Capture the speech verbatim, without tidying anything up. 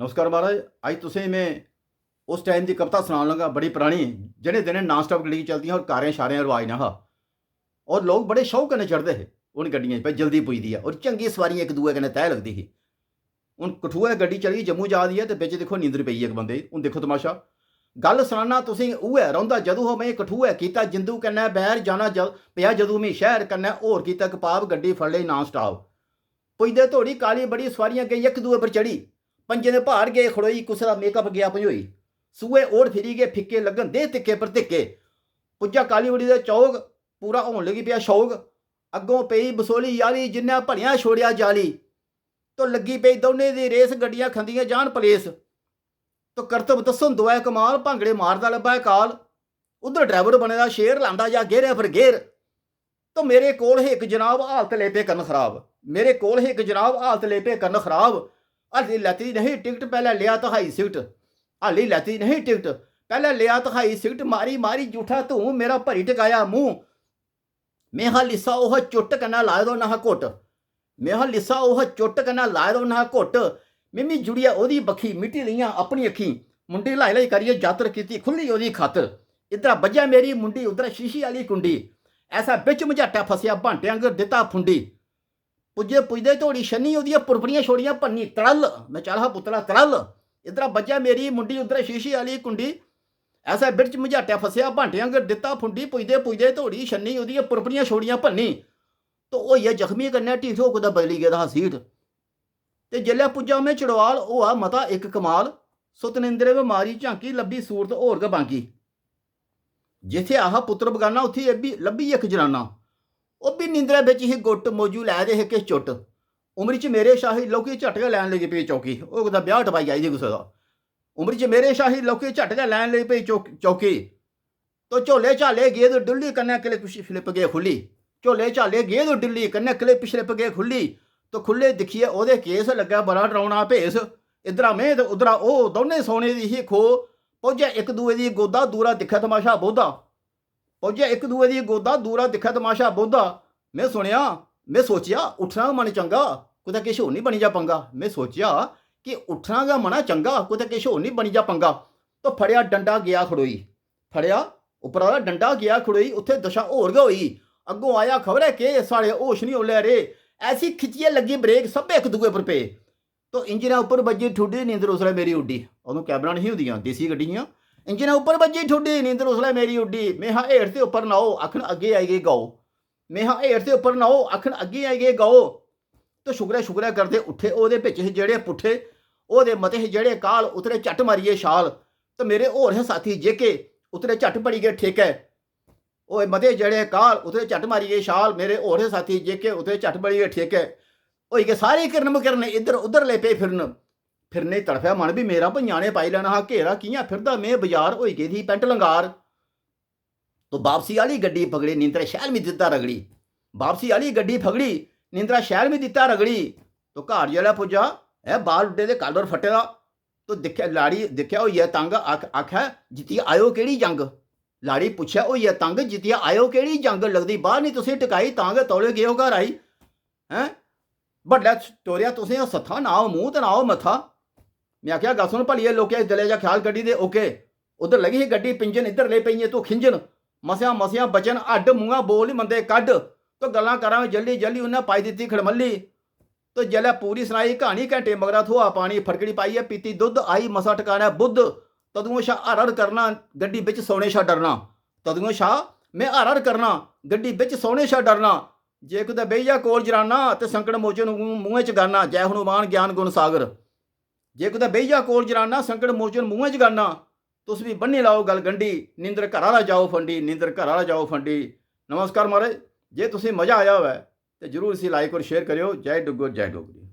नमस्कार महाराज, अज्ज तुसें में उस टाइम दी कविता सनान लगा, बड़ी परानी, जिनें दिनें नान स्टाप गड्डियां चलदियां और कारें शारें दा रवाज नेहा। और लोग बड़े शौक कन्नै चढ़दे हे उन गड्डियें च, भाई जल्दी पुजदी ऐ और चंगी सवारियां इक दूए कन्नै तैऽ लगदी ही। हून कठुआ गड्डी चली जम्मू जा दी ऐ ते बिच दिक्खो नींदर पेई इक बंदे गी। हून दिक्खो तमाशा, गल्ल सनाना तुसें गी उ'ऐ रौंह्दा जदूं हो में कठुआ कीता जिंदू कन्नै बैर जाना ज-, पेआ जदूं मी शैह्र कन्नै होर कीता इक पाप गड्डी फड़ लेई नान स्टाप। पुजदे धोड़ी काली बड़ी सुआरियां गेई इक दूए पर चढ़ी। पंजें दे भार गे खड़ोई, कुसै दा मेकअप गेआ भंजोई। सूए ओड़ फिरी गे फिक्के, लग्गन दे तिक्के पर धिक्के। पुज्जा कालीबड़ी दे चौक, पूरा होन लगी पेआ शौक। अग्गों पेई बसोली आह्ली, जिन्नै भलेआं छोड़ेआ जाली। तो लग्गी पेई दौनें दी रेस, गड्डियां खंदियां जान पलेस। तो करतब दस्सन दोऐ कमाल, भांगड़े मारदा लब्भा ऐ काल। उद्धर ड्राइवर बने दा शेर, लांदा जा गेह्रै पर गेह्र। तो मेरे कोल हे इक जनाब, हालत लेई पे करन खराब। मेरे कोल हे इक जनाब, हालत लेई पे करन खराब। हाली लैती नहीं टिकट, पैह्लें लेआ तहाई सिगट। हाली लैती नहीं टिकट, पैह्लें लेआ तहाई सिगट। मारी मारी जूठा धूं, मेरा भरी टकाया मूंह। में हा लिस्सा ओह् चुट्ट कन्नै लाए दा उन्नै हा घुट्ट। में हा लिस्सा ओह् चुट्ट कन्नै लाए दा उन्नै हा घुट्ट। मिम्मी जुड़ियै ओह्दी बक्खी, मिट्टी लेइयां अपनी अक्खीं। मुंडी ल्हाई ल्हाई करियै जातर कीती खु'ल्ली ओह्दी खातर। इद्धरा बज्झै मेरी मुंडी, उद्धरा शीशी आह्ली कुंडी। ऐसा बिच मझाटै फसेआ, बांटे आंगर दित्ता फुंडी। पुज्जे पुजदे धोड़ी छन्नी, ओह्दियां पुरपरियां छोड़ियां भन्नी। तरल, में चल हा पुतला तरल। इद्धरा बज्झै मेरी मुंडी, उद्धरा शीशी आह्ली कुंडी। ऐसा बिच मझाटै फसेआ, बांटे आंगर दित्ता फुंडी। पुजदे पुजदे धोड़ी छन्नी, ओह्दियां पुरपरियां छोड़ियां भन्नी। तो होइयै जख्मी कन्नै ढीठ, ओह् कुतै बदली गेदा हा सीट। ते जेल्लै पुज्जा में चड़ोआल, होआ मता इक कमाल। सुत निंदरे में मारी झांकी, लब्भी सूरत होर गै बांकी। जित्थै आहा पुत्तर बगाना, उत्थै एह् बी लब्भी इक जनाना। ओह् बी निंदरै बिच ही गुट्ट, मौजू लै दे हे किश चुट्ट। उमरी च मेरे शा ही लौह्की, झट गै लैन लगी पेई चौकी। ओह् कुतै ब्याह् टपाई आई दी कुसै दा। उमरी च मेरे शा ही लौह्की, झट गै लैन लगी पेई चौक-, चौकी। तो झोले झाले गेद डुल्ली, कन्नै क्लिप श-, फ्लिप गे खु'ल्ली। झोले झाले गेद डुल्ली, कन्नै क्लिप श्लिप गे खु'ल्ली। तो खु'ल्ले दिक्खियै ओह्दे केस, लग्गै बड़ा डरौना भेस। इद्धरा में ते उद्धरा ओह्, दौनें सौने दी ही खो। पुज्जै इक दूए दी गोदा, दूरा दिक्खै तमाशा बौद्धा। पुज्जै इक दूए दी गोदा, दूरा दिक्खै तमाशा बौद्धा। में सुनेआ, में सोचेआ, उट्ठना गै मन चंगा, कुतै किश होर निं बनी जा पंगा। में सोचेआ कि उट्ठना गै मना चंगा, कुतै किश होर निं बनी जा पंगा। तो फड़ेआ डंडा गेआ खड़ोई, फड़ेआ उप्परा दा डंडा गेआ खड़ोई, उत्थै दशा होर गै होई। अग्गों आया खबरै केह्, साढ़े होश निं ओल्लै रेह्। ऐसी खिच्चियै लग्गी ब्रेक, सब्भै इक दूए पर पे। तो इंजनै उप्पर बज्जी ठुड्डी, नींदर उसलै मेरी उड्डी। अदूं कैबनां निं ही होंदियां, देसी गड्डी हियां। इंजनै उप्पर बज्जी ठुड्डी, नींदर उसलै मेरी उड्डी। में हा हेठ ते उप्पर नाओ, आखन अग्गें आई गे गाओ। में हा हेठ ते उप्पर नाओ, आखन अग्गें आई गे गाओ। तो शुक्रै शुक्रै करदे उट्ठे, ओह्दे बिच हे जेह्ड़े पुट्ठे, ओह्दे मते हे जेह्ड़े काल, उतरे झट मारियै छाल। ते मेरे होर हे साथी जेह्के, उतरे झट पड़ी गे ठेकै। ओए मते जेह्ड़े काल, उतरे झट मारियै छाल। मेरे होर हे साथी जेह्के, उतरे झट पड़ी गे ठेकै। होई गे सारे किरन मकिरन, इद्धर उद्धर लेई पे फिरन। फिरने गी तड़फै मन बी मेरा, भई ञ्याणे पाई लैना हा घेरा। कि'यां फिरदा में बजार, होई गेदी ही पैंट लंगार। तो बापसी आह्ली गड्डी पकड़ी, नींदरा शैल मी दित्ता रगड़ी। बापसी आह्ली गड्डी पकड़ी, नींदरा शैल मी दित्ता रगड़ी। तो घर जेल्लै पुज्जा, ऐ बाल उड्डे दे, कालर फट्टे दा। तो दिक्खेआ, लाड़ी दिक्खेआ होइयै तंग, आख-, आखै, "जित्तियै आयो केह्ड़ी जंग?" लाड़ी पुच्छै होइयै तंग, "जित्तियै आयो केह्ड़ी जंग? लगदी बाह्र निं तुसें टकाई, तां गै तौले गेओ घर आई।" हैं? बड्डलै टोरेआ तुसें ओह् सत्था, ना ओह् मूंह् ते ना ओह् मत्था। में आखेआ, "गल्ल सुन भलियै, लोकें इस दिलै चा ख्याल कड्ढी दे, ओके।" उद्धर लगी ही गड्डी पिंजन, इद्धर लेई पेइयां तूं खिंजन। मसेआं, मसेआं बचन हड्ड, मुंहा बोल निं मनदे कड्ढ। तो गल्लां करां जल्दी, जल्दी उन्नै पाई दित्ती खड़मल्ली। तो जेल्लै पूरी सनाई क्हानी, घैंटे मगरा थ्होआ पानी, फटकड़ी पाइयै पीती दुद्ध, आई मसा टकाने बुद्ध। तदुआं शा हर हर करना, गड्डी बिच सौने शा डरना। तदुआं शा में हर हर करना, गड्डी बिच सौने शा डरना। जे कुतै बेही जा कोल जनाना, ते संकट मोचन मूं-, मूंहै च गाना, "जै हनुमान ज्ञान गुण सागर।" जे कुतै बेही जा कोल जनाना, संकट मोचन मूंहै च गाना। तुस बी बन्नी लैओ गल गंढी, नींदर घरा दा जाओ फंडी, नींदर घरा दा जाओ फंडी। नमस्कार महाराज, जे तुसें मजा आया होऐ ते जरूर इसी like और share करेओ। जय डुग्गर, जय डोगरी।